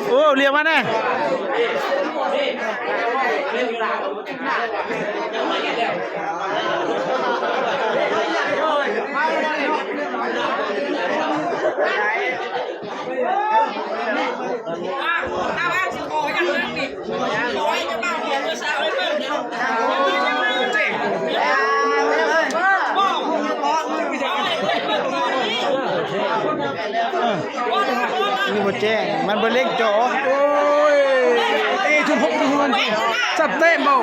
ໂອ້ ລຽກມາແນ່. ນີ້ບໍ່ແຈ້ງ ມັນບໍ່ເລັງຈໍ. ໂອ້ຍ ເຕະທຸກຫົກທຸກຄົນ ສັບເຕະເບົາ.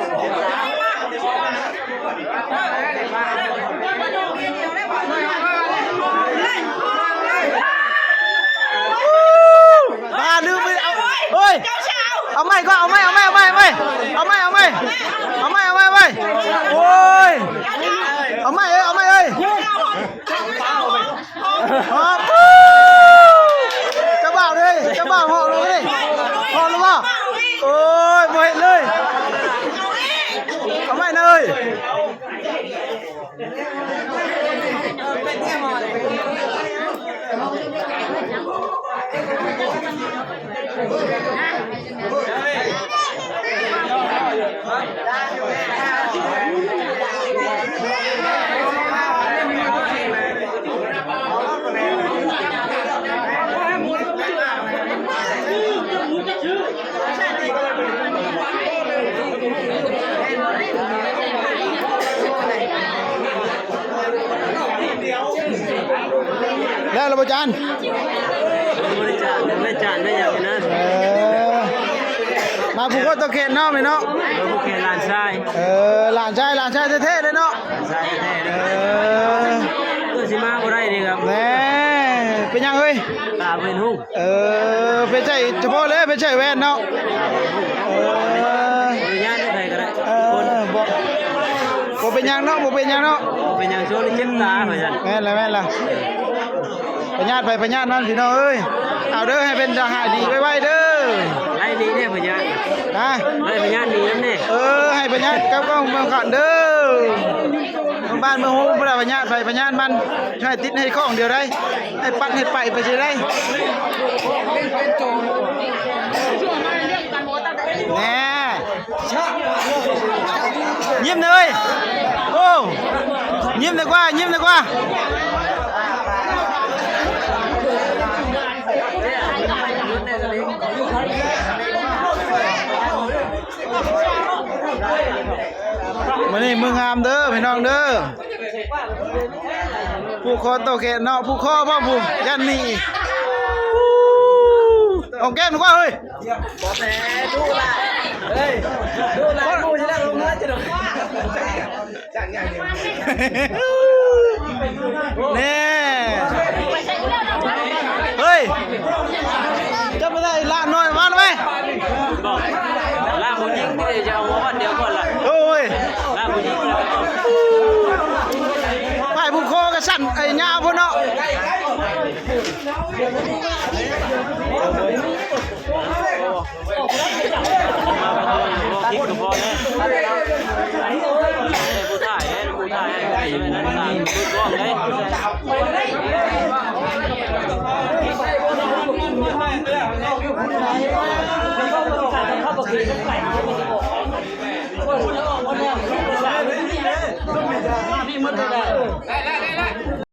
ອ່າ ລືມໄປເອົາ ໂອ້ຍ ເຈົ້າຊາວ ເອົາໃໝ່ກ່ອນ ເອົາໃໝ່ ເອົາໃໝ່ ເອົາໃໝ່ ເອົາໃໝ່ ເອົາໃໝ່ ເອົາໃໝ່ ເອົາໃໝ່ ເອົາໃໝ່ ເອົາໃໝ່ ໂອ້ຍ ເອົາໃໝ່ເອີຍ ເອົາໃໝ່ເອີຍ ເຈົ້າບ່າວເດ້ ເຈົ້າບ່າວ ຮ້ອງແລ້ວເດ້ ຮ້ອງແລ້ວບໍ່? ໂອ້ຍ ບໍ່ເຮັດເລີຍ ເອົາໃໝ່ນະເອີຍ. ແລ້ວລະບໍ່ຈານ? ບໍ່ໄດ້ຈານ ໄດ້ຈານໄດ້ຫຍັງນະ. ເອີ ມາຜູກຄົວຕໍ່ແຂນເນາະ ແມ່ເນາະ. ເອີ ຜູກແຂນຫຼານຊາຍ. ເອີ ຫຼານຊາຍ ຫຼານຊາຍແທ້ໆເລີຍເນາະ. ຫຼານຊາຍແທ້ໆເລີຍ. ເອີ ເອີ ຊິມາບໍ່ໄດ້ເດ້ຄັບ. ແນ່ ເປັນຫຍັງເອີຍ? ຕາບໍ່ເຫັນຫຸ່ງ. ເອີ ເພິ່ນໃຊ້ສະເພາະແຫຼະ ເພິ່ນໃຊ້ແວ່ນເນາະ. ເອີ ອະນຸຍາດໃຫ້ໃຜກໍໄດ້. ເອີ ບໍ່ ບໍ່ເປັນຫຍັງເນາະ ບໍ່ເປັນຫຍັງເນາະ. ບໍ່ເປັນຫຍັງ ຊ່ວງນີ້ເຈັບຕາວ່າຊັ້ນ. ແມ່ນລະ ແມ່ນລະ ພະຍາດໃຜພະຍາດມັນ ພີ່ນ້ອງເອີຍ. ເອົາເດີ ໃຫ້ເພິ່ນຈະຫາຍດີໄວໆເດີ. ໄລ່ໜີແດ່ພະຍາດ. ຮະ? ໄລ່ພະຍາດໜີນຳແດ່. ເອີ ໃຫ້ພະຍາດກັບກ້ອງເມືອງຂັນເດີ. ເມືອງບ້ານເມືອງໂຮງ ພະຍາດໃຜພະຍາດມັນ ໃຫ້ຕິດໃຫ້ຂ້ອງດຽວໄດ້. ໃຫ້ປັດໃຫ້ໄປໄປຊິໄດ້. ແນ່ ຍິ້ມເລີຍ. ໂອ້ ຍິ້ມດີກວ່າ ຍິ້ມດີກວ່າ. ມື້ນີ້ມື້ງາມເດີ ພີ່ນ້ອງເດີ. ຜູກຄໍຕໍ່ແຂນເນາະ ຜູກຄໍບໍ່ ຜູ້ຢ້ານໜີ. ຫອມແກ້ມດີກວ່າເຮີ້ຍ. ບໍ່ແມ່ນ ດຸຫຼະ ເຮີ້ຍ ດຸຫຼະ ຜູ້ຊິໄດ້ລົງເຮືອຈະດົກ. ແນ່ ເຮີ້ຍ ຈັບບໍ່ໄດ້ ຫຼານນ້ອຍ ມາແລ້ວເວີຍ. ຫຼານຜູ້ຍິງນີ້ຈະເອົາຫົວວັດດຽວກ່ອນລະ. ໂອ້ຍ ຫຼານຜູ້ຍິງ. ໄປຜູ້ຄໍກໍສັ່ນ ໄອ້ຍາວພຸ້ນເນາະ.